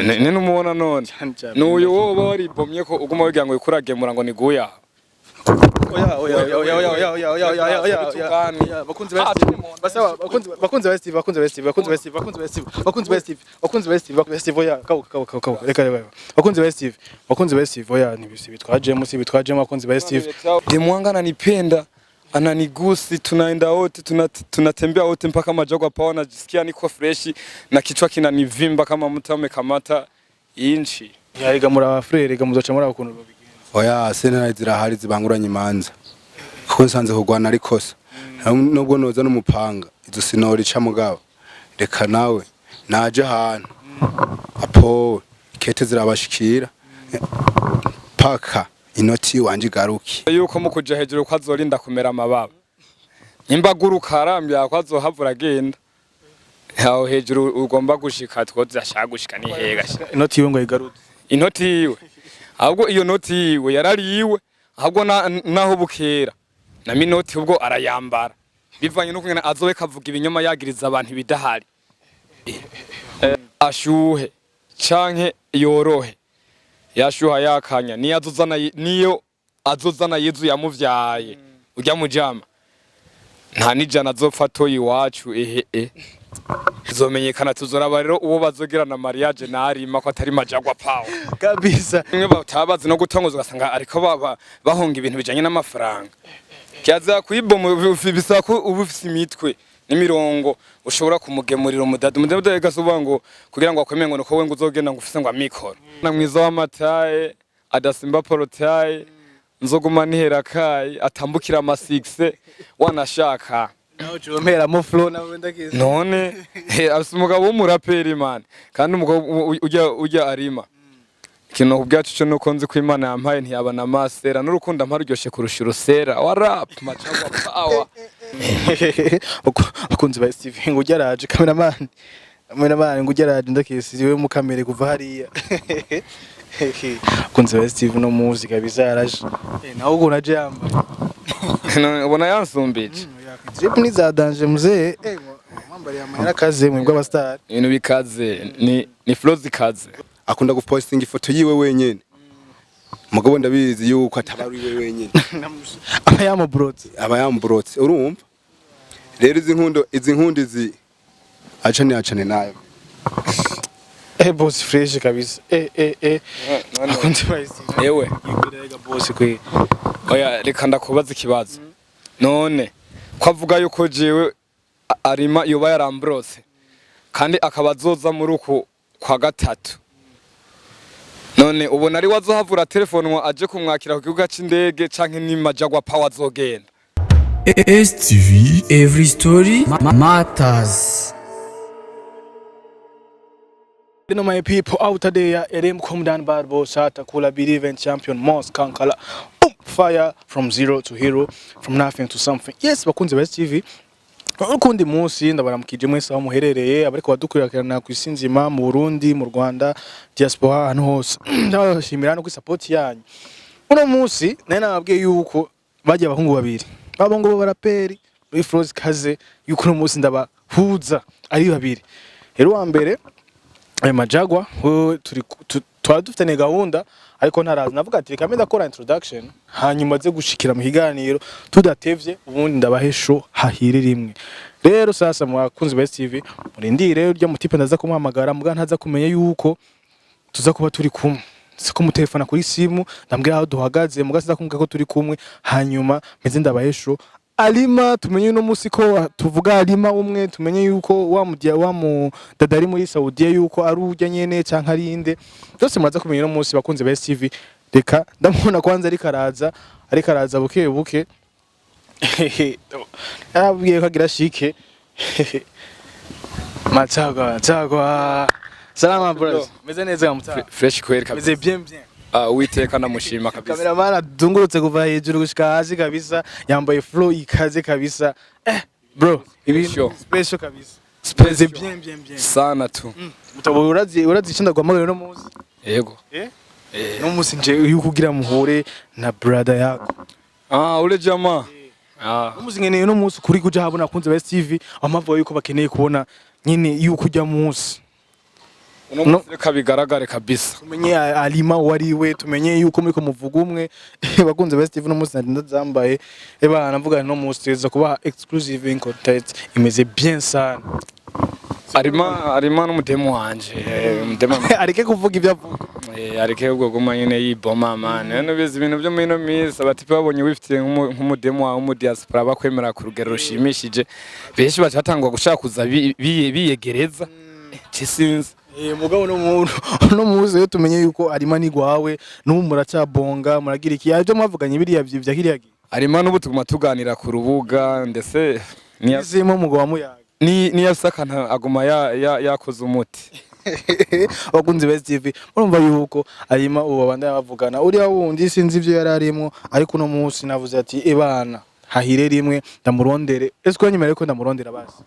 Ni numubona none. Cyane cyane. N'uyu wowe uba waribomye ko uguma wigira ngo uragemura ngo niguya. Oya, oya, oya, oya, oya, oya, oya, oya, oya, oya, oya, bakunzi ba STV, basaba bakunzi ba STV, bakunzi ba STV, bakunzi ba STV, bakunzi ba STV, bakunzi ba STV, bakunzi ba STV, bakunzi ba STV, oya, kabuka, kabuka, kabuka, reka, reka, bakunzi ba STV, bakunzi ba STV, oya, nibisi bitwajemo, si bitwajemo, bakunzi ba STV. Demwanga ananipenda, ananigusi, tunaenda wote, tunatembea wote mpaka Majagwa Power, najisikia niko fresh na kichwa kinanivimba kama mtu amekamata inchi. Yarega muri aba frère, rega muzoca muri ukuntu babigenza. Oya, sentare zirahari zibanguranye imanza, kuko nsanze kurwana ari kosa, nubwo noza n'umupanga izo sinorica. Mugabo reka nawe naje ahantu apowe kete zirabashikira paka inoti wanje igaruke. Yuko mu kuja hejuru ko azorinda kumera amababa, nimba aguruka arambya ko azohavura agenda aho hejuru ugomba gushika, twoze ashaka gushika ni hega. Inoti yiwe ngo ayigarutse. Inoti yiwe, ahubwo iyo noti yiwe yarariwe, ahubwo naho bukera na minoti ubwo arayambara bivanye n'ukungene azobe kavuga ibinyoma yagiriza abantu ibidahari. Ashuhe canke yorohe, yashuha yakanya niyo azozana, niyo azozana Yezu yamuvyaye urya mujama, nta n'ijana azopfa atoye iwacu. Ehe, izomenyekana, tuzoraba rero uwo bazogirana mariage narima ko atari Majagwa Power. Kabisa. Bimwe batabazi no gutongoza, ugasanga ariko baba bahunga ibintu bijanye n'amafaranga. Kiaza kwiboma bisaba ko uba ufise imitwe n'imirongo ushobora kumugemurira umudada. Umudada gasuba ngo kugira ngo akwemere ngo nuko we ngo uzogenda ngo ufise ngo amikoro na mwiza w'amataye adasimba porotaye, nzoguma nihera kayi atambukira amasikse wanashaka. Nawe ucomperamo flow nawe ndakizi. None afise umugabo w'umuraperi man, kandi umugabo ujya arima ikintu kubwacu cyo nuko nzi ko Imana yampaye ntiyaba na masera n'urukundo ampa ruryoshe kurusha urusera wa rap Majagwa Power. Bakunzi ba STV, ngo ujya araje, cameraman, cameraman, ngo ujya araje, ndakisi we mu kamere kuva hariya. Bakunzi ba STV, no muzi kabisa yaraje. Nawe ukuntu aje yambaye. None ubona yansumbije? Drip ni za danger muzee. Mwambariye amahera akaze mwebwe abastar. Ibintu bikaze, ni flow zikaze. Akunda gupostinga ifoto yiwe wenyene, mugabo ndabizi yuko ataba ari we wenyene. Aba yamubrotse. Aba yamburotse. Urumva rero izi nkundo izi acane acane nayo. Boss, fresh kabisa. Bakunzi ba STV. Ewe. Yigwira boss kwe. Oya, reka ndakubaza ikibazo. None ko avuga yuko jewe arima yoba yarambrose kandi akaba azoza muri uku kwa gatatu, none ubona ari wazohavura telefonwa aje kumwakira ku kibuga c'indege canke ni Majagwa Power azogenda? STV Every Story Matters. You know my people out there, RM Kumdan Bad Boss Kula Believe and Champion Mos Kankala. Boom! Fire from zero to hero, from nothing to something. Yes, bakunzi ba STV. Ukundi munsi ndabaramukije mwese aho muherereye, abariko badukurikirana ku isi nzima, mu Burundi, mu Rwanda, diaspora, ahantu hose. Ndabashimira no ku support yanyu. Uno munsi nari nababwiye yuko bagiye abahungu babiri. Babongo b'abaraperi muri Froze Kaze, yuko uno munsi ndabahuza ari babiri. Rero wa mbere ayo Majagwa, wewe turi twari dufitanye gahunda ariko ntaraza. Navuga ati reka mbe ndakora introduction, hanyuma aze gushikira mu kiganiro tudatevye, ubundi ndabahe show hahire rimwe. Rero sasa mu bakunzi ba STV, murindire urya mutipe ndaza kumuhamagara, muga ntaza kumenya yuko tuza kuba turi kumwe. Si kumutelefona kuri simu, ndambwira aho duhagaze, muga siza kumubwira ko turi kumwe. Hanyuma meze ndabahe show Alima, tumenye uno musi ko tuvuga Alima umwe, tumenye yuko wa mudia wa mu dada ari muri Saudiya yuko ari urya nyene canke ari inde. Byose muraza kumenya uno musi, bakunze ba STV. Reka ndamubona kwanza, ariko araza buke buke. Yarabwiye ko agira shike. Majagwa, Jagwa, salama bros, meze neza mutara? Fresh kweri kabisa. Meze bien bien. Ah, Uwiteka ndamushima kabisa. Cameraman adungurutse kuva hejuru gushika hasi kabisa, yambaye flow ikaze kabisa. Bro, ibintu Special. special kabisa. Special. Meze bien bien bien. Sana tu. Mutabo, urazi icyo ndaguhamagara uno munsi? Yego. Eh? Eh. No munsi nje yuko ugira muhure na brother yako. Ah, ule jamaa, ah. Uno munsi nkeneye, uno munsi kuri kuja habona akunze ba STV amavuga yuko bakeneye kubona nyine yuko ujya munsi. Uno munsi reka bigaragare kabisa. Tumenye Alima uwo ari we, tumenye yuko muriko muvuga umwe. Bakunze ba Steve, no munsi nari ndazambaye, eba navuga no munsi tuza kubaha exclusive in content imeze bien sana. Arima n'umudemu wanje, umudemu. Areke kuvuga ibyo avuga. Areke ubwo guma nyene yiboma, man. None ubizi ibintu byo muri ino minsi, abatipe babonye wifitiye nk'umudemu wawe mu diaspora bakwemera ku rugero rushimishije, benshi baca batangwa gushaka kuza biyegereza. Sinzi. Mugabo no muzi rero tumenye yuko Alima ni gwawe n'ubu muracabonga, muragira iki, ibyo mwavuganye biriya vya kiriya gihe. Arima n'ubu tuguma tuganira ku rubuga, ndetse Izimo mugabo wa muyaga. Niyo afise akantu aguma yakoze umuti. Abakunzi ba STV, murumva yuko Alima ubu babandanya bavugana, uriya wundi sinzi ivyo yari arimo, ariko uno munsi navuze ati ebana hahire rimwe ndamurondere. Ese ko nyuma ko ndamurondera basi?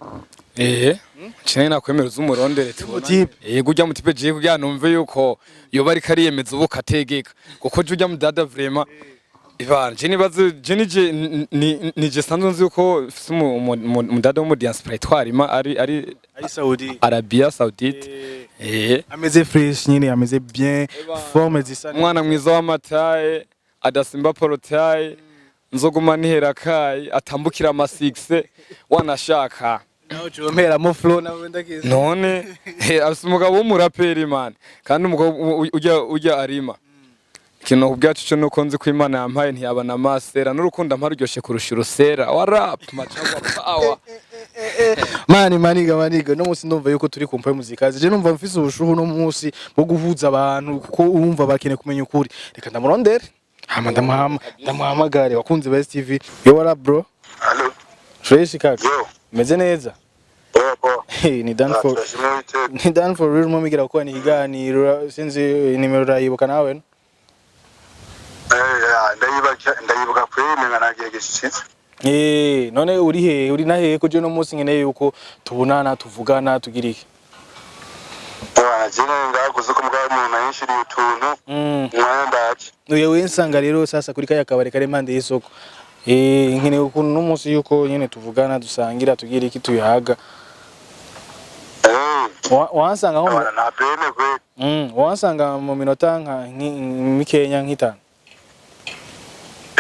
Cine nakwemera uzumurondere tubona. Umutipe. Yego, ujya mutipe jiye kugira numve yuko yoba ariko ariyemeza ubu kategeka, kuko je ujya mudada vraiment Ivan, je nibaze je nije nije sanzwe nzi yuko mfise umudada wo mu diaspora yitwa Arima ari Ari Saudi. Arabia Saudite. Ameze fresh nyine, ameze bien, forme zisa neza. Umwana mwiza w'amataye adasimba porotaye, nzoguma nihera kayi atambukira amasikse wanashaka. Nawe ucomperamo flow nawe ndakizi. None afise umugabo w'umuraperi, man, kandi umugabo ujya Arima, ikintu kubwacu cyo nuko nzi ko Imana yampaye ntiyaba na masera n'urukundo ampa ruryoshe kurusha urusera wa rap macagwa power. Mani maniga maniga, no munsi ndumva yuko turi kumpa muzika, je numva mfise ubushuhu no munsi bwo guhuza abantu, kuko urumva bakeneye kumenya ukuri. Reka ndamurondere hama ndamuhamagare. Bakunzi ba STV, yo, what up, bro? Allo. Fresh kaka? Yo. Meze neza? Poa poa. Hey, ni Dan for Turashimira Uwiteka. ni Dan for real mumigira gukora ikiganiro, sinzi nimero urayibuka nawe no? Ndayibuka, ndayibuka kweri, menga nagiye gishitse. None uri he, uri na hehe, ko je no munsi nkeneye yuko tubonana, tuvugana, tugira iki? Bwana jene ngakuze ko mugabo umuntu yinshiriye utuntu umwanya ndaje. Uye wensanga rero sasa kuri kaya kabare kari impande y'isoko. Nkeneye ukuntu no munsi yuko nyene tuvugana, dusangira, tugira iki, tuyaga. Wansanga nko Bwana nta pene kweri. Wansanga mu minota nka mikenya nk'itanu.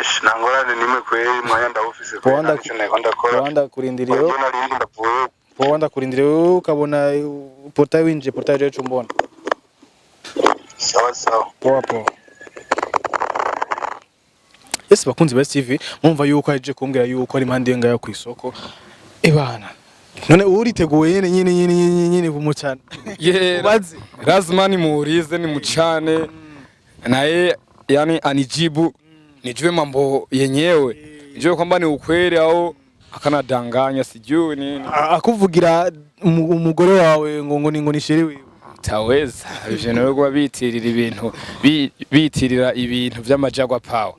Ish, nta ngorane nimwe kweri, umwanya ndawufise kweri. Poa. Nta nico nariko ndakora. Rwanda kurindiriye. Jewe narindi ndavuye. Poa, ndakurindiriye, ukabona portail winjiye, portail rero umbona. Sawa sawa. Poa poa. Yes, bakunzi ba TV, mumva yuko aje kumbwira yuko ari impande ngayo ku isoko. Ebana. None uriteguye nyene nyene nyene nyene nyene kumucana? Yeah, Ubaze. Lazima nimuulize, nimuchane naye, yani anijibu nijue mambo yenyewe, nijue kwamba ni ukweli au akanadanganya, sijui nini. Akuvugira umugore wawe ngo ni chéri wiwe. Taweza ivyo nawe kuba bitirira ibintu bitirira ibintu vy'amajagwa power.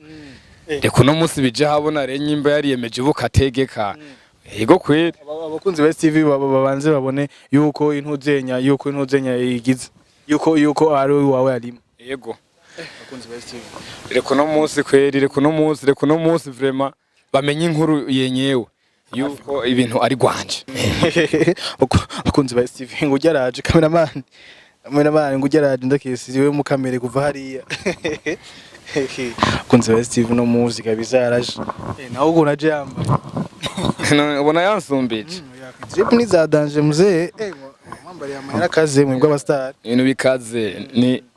Reka uno munsi bija habona rero nyimba yariyemeje ubu kategeka. Yego kweli. Abakunzi ba TV babanze babone yuko intuzenya igize yuko ari wawe arimo. Yego. Abakunzi ba TV. Reka uno munsi kweli, reka uno munsi, reka uno munsi vraiment bamenye inkuru yenyewe yuko ibintu ari gwanje. Abakunzi ba TV, ngo ujyaraje, cameraman, cameraman, ngo ujyaraje, ndakesi we mu kamere kuva hariya. Abakunzi ba TV, no muzi kabisa yaraje. Nawe ukuntu aje yambaye. None ubona yansumbije. Drip ni za danger muzee. Mwambariye amahera akaze mwebwe abastar. Ibintu bikaze,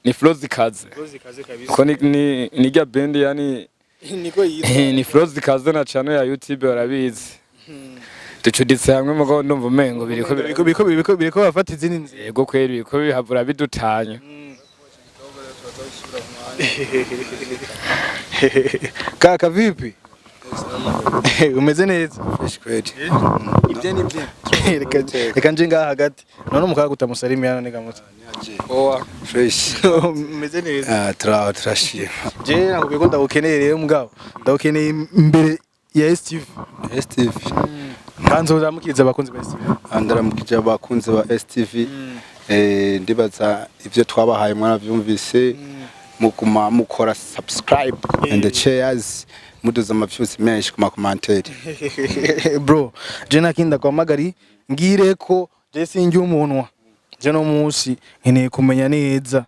ni flow zikaze. Zikaze kabisa. Ko ni rya band yani. Niko yitwa. Ni flow zikaze na channel ya YouTube barabizi. Ducuditse hamwe mugabo ndumva umengo biriko Biriko bafata izindi nzira. Yego kweli, biriko bihavura bidutanya. Kaka, vipi? Umeze neza? Fresh kweli. Ibye ni bye. Reka nje ngaha hagati. None umukaga utamusalimia none gamutse. Oa. Fresh. Umeze neza? Ah, turaho turashima. Je nakubwiye ko ndagukeneye rero mugabo. Ndagukeneye imbere ya STV. STV. Kanzo uramukiriza abakunzi ba STV. Ndaramukije abakunzi ba STV. Ndibaza ivyo twabahaye mwaravyumvise, muguma mukora subscribe and shares, muduza amavyusi menshi ku makomanteri. Bro, je nakinda kwamagari ngire ko je sinjye umunwa. Je no munsi nkeneye kumenya neza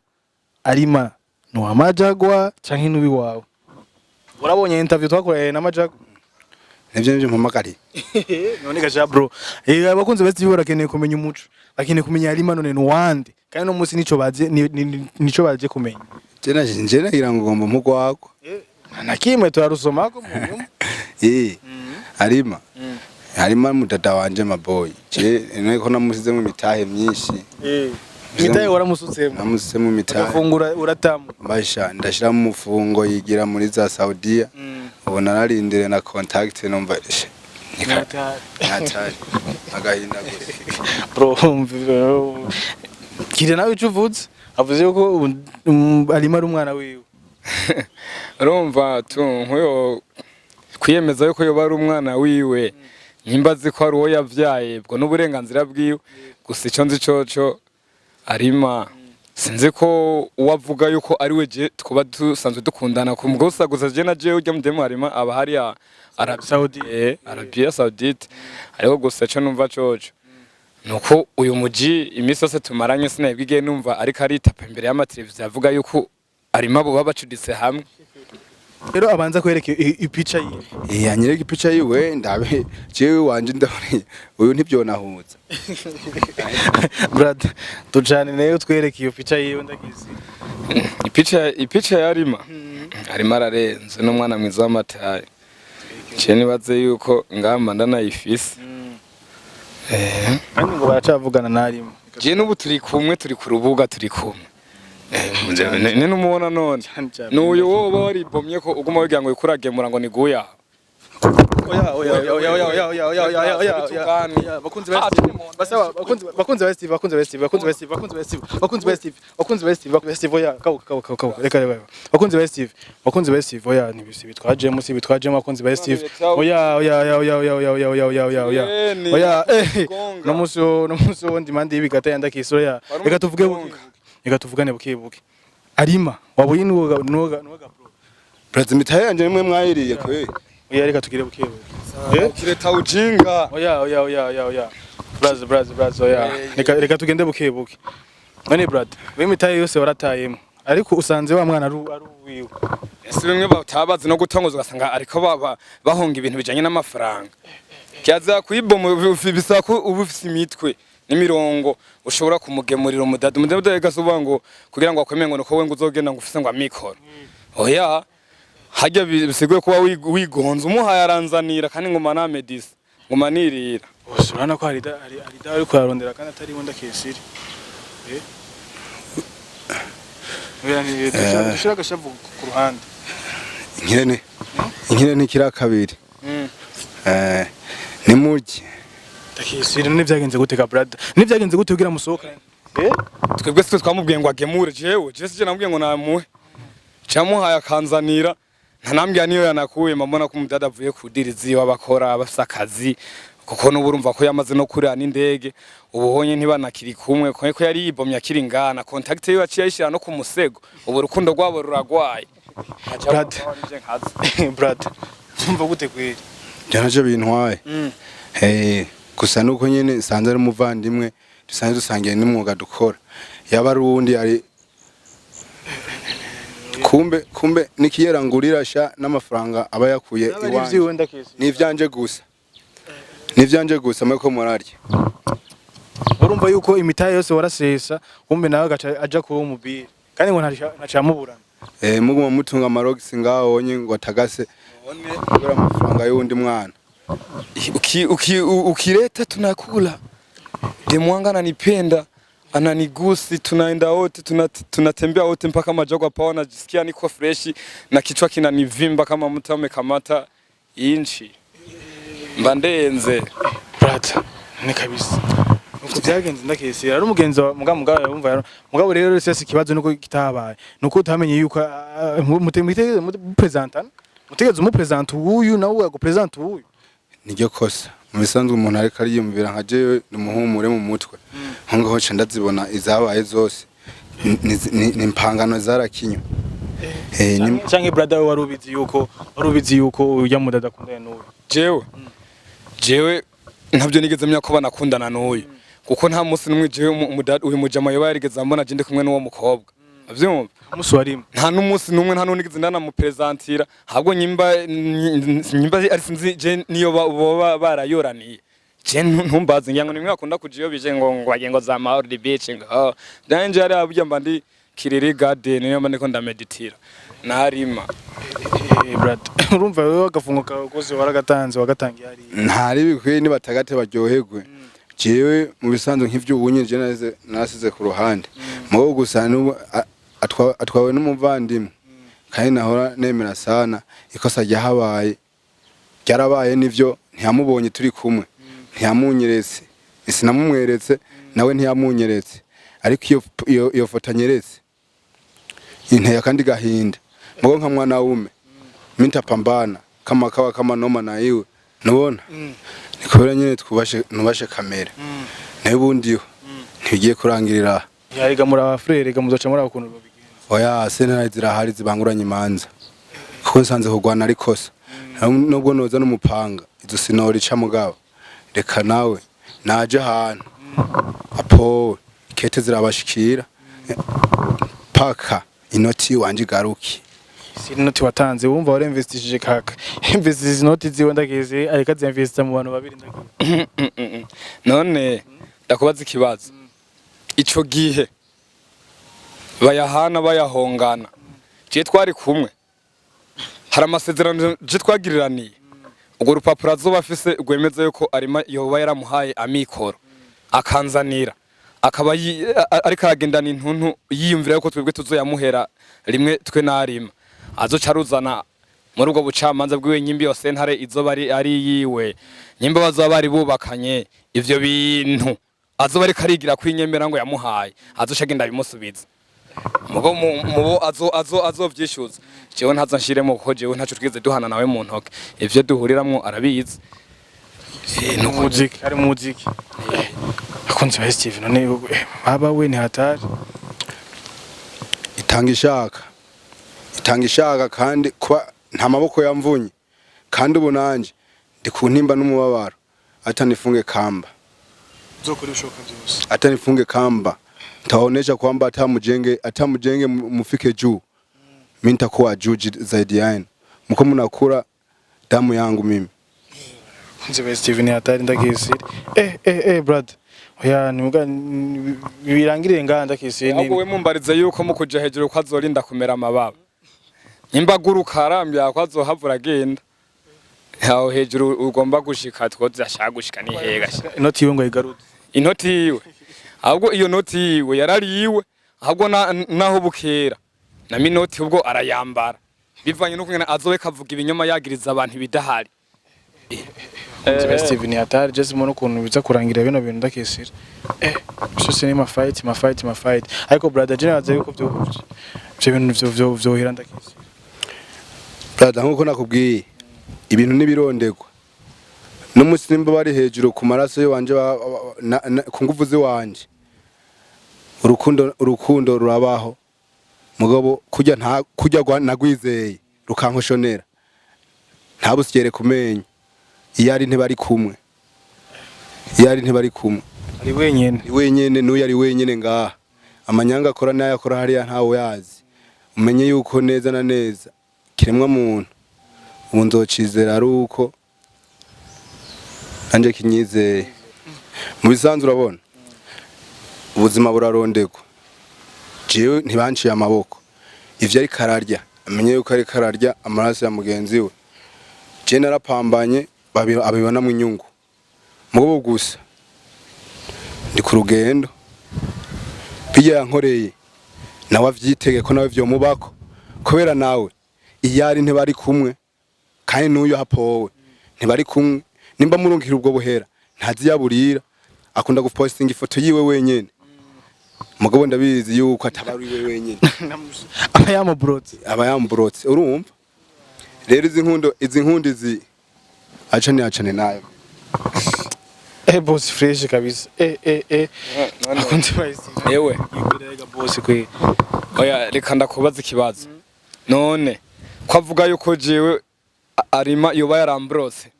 Arima ni uwa Majagwa canke ni uwiwawe. Urabonye interview twakoranye na Majagwa? Nivyo mpamagariye. None gasha bro, abakunzi ba STV barakeneye kumenya umuco, bakeneye kumenya Arima none ni uwande, kandi no munsi nico baje nico baje kumenya. Je nagira ngo ngomba mugwagwa. Na kimwe turarusomako mu nyuma. Arima harimo mudada wanje maboy, je niko namusizemo imitahe myinshi. Mitaye waramusutsemo? Namusizemo imitahe. Ugafungura uratamu? Mbasha ndashiramo umufungo yigira muri za Saudiya. Ubu nararindire na contact numva natari agahinda gusa. Bro, kire nawe ico uvuze, avuze yuko Arima ari umwana wiwe. Urumva tu nk'uyo kwiyemeza yuko yoba ari umwana wiwe, nimba azi ko ari uwo yavyaye, ubwo n'uburenganzira bwiwe. Gusa ico nzi coco, Arima sinzi ko uwo avuga yuko ari we je twaba dusanzwe dukundana ku mugabo gusa. Gusa je na jewe urya mudemu Arima aba hariya Arabia. Saudi. Arabia Saudite. Ariko gusa ico numva coco nuko uyu muji iminsi yose tumaranye sinabwigiye numva ariko aritapa imbere y'amateleviziyo avuga yuko Arima bo baba bacuditse hamwe. Rero abanza kwereka ipica yiwe. Anyereka ipica yiwe ndabe, jewe wanje ndabona uyu ntibyonahuza. Brother, tujane nayo twereke iyo pica yiwe ndagizi. Ipica ya Arima, Arima ararenze, n'umwana mwiza w'amataye. Je nibaze yuko ngamba ndanayifise. Kandi ngo baracavugana na Arima. Je n'ubu turi kumwe, turi ku rubuga, turi kumwe. Ni numubona none n'uyu woba waribomye ko uguma wigira ngo ikuragemura ngo niguya. Oya oya oya oya oya oya oya oya oya oya oya, bakunzi ba STV, basaba bakunzi ba STV, bakunzi ba STV, bakunzi ba STV, bakunzi ba STV, bakunzi ba STV, bakunzi ba STV, bakunzi ba STV, oya, kabuka kabuka kabuka, reka reka, bakunzi ba STV, bakunzi ba STV, oya, ntibisi bitwajemo, si bitwajemo, bakunzi ba STV, oya oya oya oya oya oya oya oya oya oya oya oya, no musi wo ndimandi y'ibigata yandakisura ya, reka tuvuge buke, reka tuvugane buke buke. Arima wabuye nuwo nuwo nuwo bro. Braza, imitahe yanje nimwe mwayiriye kwe. Oya, reka tugire buke buke. Kireta ujinga. Oya oya oya oya oya. Braza braza braza, oya. Reka tugende buke buke. None brother, we mitaye yose waratayemo, ariko usanze wa mwana ari uwiwe. Ese bimwe batabazi no gutongoza, ugasanga ariko baba bahunga ibintu bijanye n'amafaranga. Kiaza kuyiboma bisaba ko uba ufise imitwe n'imirongo ushobora kumugemurira umudada. Umudada gasuba ngo kugira ngo akwemere ngo nuko we ngo uzogenda ngo ufise ngo amikoro. Oya, harya bisiguye kuba wigonze umuhaye aranzanira, kandi nguma namedisa nguma nirira. Bose urabona ko hari da ariko yarondera kandi atari we ndakesiri. Eh? Oya, ni dushira agashavu ku ruhande. Inkire ntikira kabiri. Nimurye. Ndakesiri, none vyagenze gute ka brother? None vyagenze gute kugira musohokane? Eh? Twebwe sitwe twamubwiye ngo agemure. Jewe sije namubwiye ngo namuhe, camuhaye akanzanira, ntanambwiye niyo yanakuye. Mbona ko umudada avuye kudiriza iyo abakora bafise akazi, kuko n'ubu urumva ko yamaze no kurira n'indege. Ubu honye ntibanakiri kumwe ko yari yibomye akiri ngana, contact yiwe yaciye ayishira no ku musego. Ubu urukundo rwabo ruragwaye. Brother. Brother, umva gute kweri? Byo navyo bintwaye. Gusa nuko nyene nsanze ari umuvandimwe dusanzwe dusangiye n'umwuga dukora, yaba ari uwundi ari kumbe nikiyera ngurira sha n'amafaranga aba yakuye Yaba ari iwanje. ivyiwe ndakesiri. Ni ivyanje gusa, ni ivyanje gusa, muriko murarya. Urumva yuko imitahe yose warasesa, kumbe nawe agaca aja kuba umubiri, kandi ngo ntaca muburana. Muguma mutunga amarogisi ngaho onye ngo atagase kubera amafaranga y'uwundi mwana. Ukileta tunakula. Demu wangu ananipenda, ananigusi, tunaenda wote, tunatembea wote mpaka Majogwa pao, najisikia niko freshi na kichwa kinanivimba kama mtu amekamata inchi, mba ndenze. Brother, ni kabisa nuko byagenze ndakesera ari umugenzi wa muga yumva mugabo rero sese ikibazo nuko kitabaye nuko utamenye yuko mupresentana, mutegeze umupresent uyu nawe agupresent uyu. Niryo kosa mu bisanzwe umuntu ariko ariyumvira nka jewe numuhumure mu mutwe nko ngaho nca ndazibona izabaye zose. Ni impangano zarakinywa. Canke brother, we wari ubizi yuko ujya mudada akundana n'uyu? Jewe ntabyo nigeze menya ko banakundana n'uyu. Kuko nta munsi n'umwe jewe uyu mujama yoba yarigeze ambona je ndi kumwe n'uwo mukobwa, avyumva? Umunsi warimo. Nta n'umunsi n'umwe, nta n'unigeze ndanamuprezantira. Ahubwo nyimba ari sinzi je niyo boba barayoraniye, je ntumbaze. Ngira ngo nimwe bakunda kuja iyo bije ngo bagiye ngo za Mahoro Beach, ngo oh. Nanje ari aburya mba ndi Kiriri Garden, niyo mba ndiko ndameditira narima. Eh, brad, urumva wewe agafungo kawe kose waragatanze, wagatangiye hariya. Ntari bikwiye, nibatagate baryoherwe. Jewe mu bisanzwe nk'ivy'ubunye je nasize ku ruhande, mugabo gusa n'ubu atwawe n'umuvandimwe kandi nahora nemera sana. Ikosa ryahabaye ryarabaye, nivyo, ntiyamubonye turi kumwe, ntiyamunyeretse, sinamumweretse, nawe ntiyamunyeretse, ariko iyo foto anyeretse inteye akandi gahinda. Mugabo nka mwana wume mintapambana kama kawa kama noma na iwe nubona ni kubera nyene twubashe nubashe kamera, nayo ubundiho ntibigiye kurangirira aha. Yarega muri aba frère ga muzoca muri ukuntu babigenza. Oya, sentare zirahari zibanguranye imanza, kuko nsanze kurwana ari kosa. Nubwo noza n'umupanga izo sinorica, mugabo reka nawe naje ahantu apowe kete zirabashikira paka inoti wanje igaruke. Si inoti watanze, wumva warinvestishije kaka, investishije inoti ziwe ndageze, ariko azinvestisa mu bantu babiri ndageze. None ndakubaza ikibazo: ico gihe bayahana bayahongana, je twari kumwe? Hari amasezerano je twagiriraniye? Urwo rupapuro azoba afise rwemeza yuko arima yoba yaramuhaye amikoro akanzanira, akaba ariko aragendana intuntu yiyumvira yuko twebwe tuzoyamuhera rimwe twe narima, azoca aruzana muri ubwo bucamanza bwiwe. Nyimbi yose sentare izoba ari yiwe, nyimba bazoba bari bubakanye, ivyo bintu azoba ariko arigira kwinyemera ngo yamuhaye, azoca agenda abimusubiza. Mugo mubo azovyishyuza, jewe ntazo nshiremo, kuko jewe ntaco twigeze duhana nawe mu ntoke. Ivyo duhuriramwo arabizi. Nuko muziki ari muziki akunze ba Steve. None baba we ni hatari. Itanga ishaka, itanga ishaka, kandi kuba nta maboko yamvunye, kandi ubu nanje ndi ku ntimba n'umubabaro. Atanifunge kamba. Uzokora ibishoboka byose. Atanifunge kamba, ntaonesha kwamba hata mujenge mufike juu, mi nitakuwa juu zaidi yenu, mko mnakula damu yangu mimi. Akunze ba Steve ni hatari ndageze. Eh, brother, oya, nimuga birangiriye ngaha ndakese. Ahubwo we mumbarize yuko mu kuja hejuru ko azorinda kumera amababa, nimba aguruka arambya ko azohavura agenda aho hejuru ugomba gushika. Two ashaka gushika ni hega? Inoti yiwe ngo ayigarure. Inoti yiwe, ahubwo iyo noti yiwe yarariwe. Ahubwo naho bukera na minoti ubwo arayambara bivanye n'ukungene azobe kavuga ibinyoma yagiriza abantu ibidahari. Akunze ba Steve ni hatari. Just mbona ukuntu biza kurangira bino bintu ndakesera. Byose ni ma fight, ma fight, ma fight, ariko brother, je nabaza yuko byo bintu vyo vyohera ndakesera. Brother, nkuko nakubwiye, ibintu nibirondegwa n'umunsi nimba bari hejuru ku maraso y'iwanje ku nguvu ziwanje. Urukundo rurabaho, mugabo kurya nta kurya nagwizeye rukankoshonera nta busyere kumenya iyo ari ntibari kumwe, iyo ari ntibari kumwe. Ari wenyene. Ari wenyene, n'uyu ari wenyene ngaha. Amanyanga akora n'ayo akora hariya ntawe yazi. Umenye yuko neza na neza kiremwa muntu ubu nzocizera ari uko nanje kinyizeye. Mu bisanzwe urabona ubuzima burarondegwa. Jewe ntibanciye amaboko. Ivyo ariko ararya, amenye yuko ariko ararya amaraso ya mugenzi we. Je narapambanye, abibonamwo inyungu, mugabo gusa ndi ku rugendo. Bijya yankoreye nawe avyitege ko nawe vyomubako, kubera nawe iyo ari ntibari kumwe, kandi n'uyu hapowe ntibari kumwe. Nimba murungikira ubwo buhera, ntazi yaburira. Akunda gupostinga ifoto yiwe wenyene, mugabo ndabizi yuko ataba ari we wenyene. Aba yamuburotse. Aba yamuburotse. Urumva rero izi nkundo izi acane acane nayo. Boss, fresh kabisa. Akunze ba Steve. Ewe. Yigwira boss kwe. Oya, reka ndakubaza ikibazo. None ko avuga yuko jewe arima yoba yarambrose,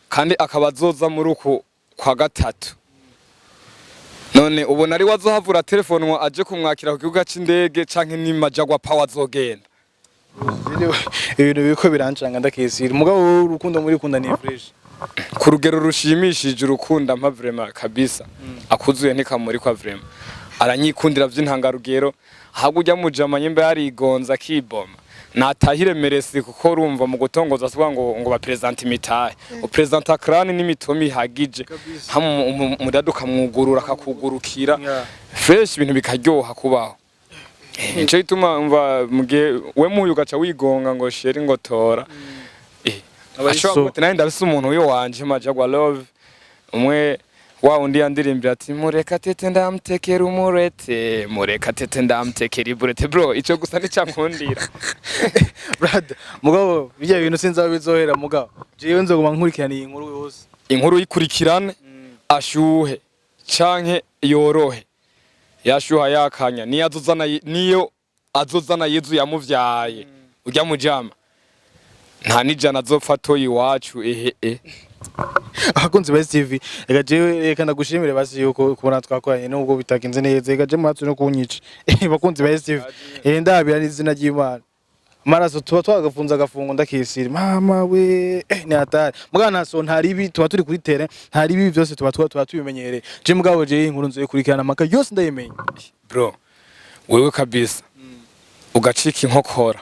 kandi akaba azoza muri uku kwa gatatu. None ubona ari wazohavura telefonwa aje kumwakira ku kibuga c'indege, canke ni Majagwa Power azogenda? Ibintu biriko birancanga, ndakesira. Mugabo wowe urukundo muri kunda ni fresh? Ku rugero rushimishije. Urukundo ampa vraiment kabisa, akuzuye ntikamurikwa. Vraiment aranyikundira vy'intangarugero. Ahubwo ujya mujama nyimba yarigonza akiboma, natahire meresi, kuko urumva mu gutongoza suba ngo bapresente imitahe, upresenta crâne n'imitomi ihagije, hamwe umudada ukamwugurura akakugurukira. Fresh, ibintu bikaryoha kubaho. Nico gituma umva mugihe we muyu ugaca wigonga ngo chéri, ngo tora. Aba ari Ashobora so. kuba ati, nanjye ndafise umuntu uyo wanje Majagwa Love, umwe wa undi yandirimbira ati: "Mureka tete ndamutekera umurete, mureka tete ndamutekera iburete." Bro, ico gusa nicyankundira. Brother, mugabo bijya bintu sinzi aho bizohera, mugabo jewe nzoguma nkurikirana iyi nkuru yose. Inkuru yikurikirane, ashuhe canke yorohe, yashuha yakanya, niyo azozana, niyo azozana Yezu yamuvyaye. Urya mujama nta n'ijana azopfa atoye iwacu, ehe e. Abakunzi ba STV, reka jewe reka ndagushimire basi yuko kubona twakoranye nubwo bitagenze neza. Reka je muratse no kunyica. Abakunzi ba STV, ndabira n'izina ry'Imana, amaraso tuba twagafunze agafungo, ndakisira mama we. Ni hatari, mugabo ntaso nta ribi, tuba turi kuri terrain, nta ribi, byose tuba tubimenyereye. Je mugabo je inkuru nzoyikurikirana amaka yose ndayimenya. Bro, wewe kabisa ugacika inkokora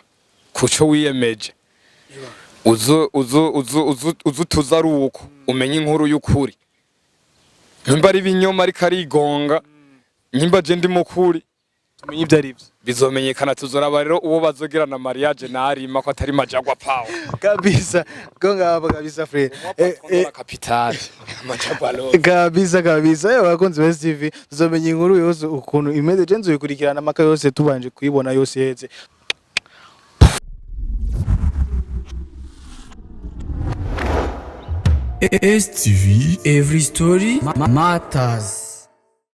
kuco wiyemeje, uzu uzu uzu uzu uzu tuza ari uko umenye inkuru y'ukuri, nimba ari ibinyoma ariko arigonga, nimba je ndi mukuri. Tumenye ibyo ari byo. Bizomenyekana. Tuzoraba rero uwo bazogirana mariage narima ko atari Majagwa Power. Kabisa ko ngabo kabisa, frère. La capitale, Majagwa Love. Kabisa kabisa. Abakunzi ba STV, tuzomenya inkuru yose ukuntu imeze. Je nzoyikurikirana amaka yose, tubanje kuyibona yose yeze. STV Every Story Matters.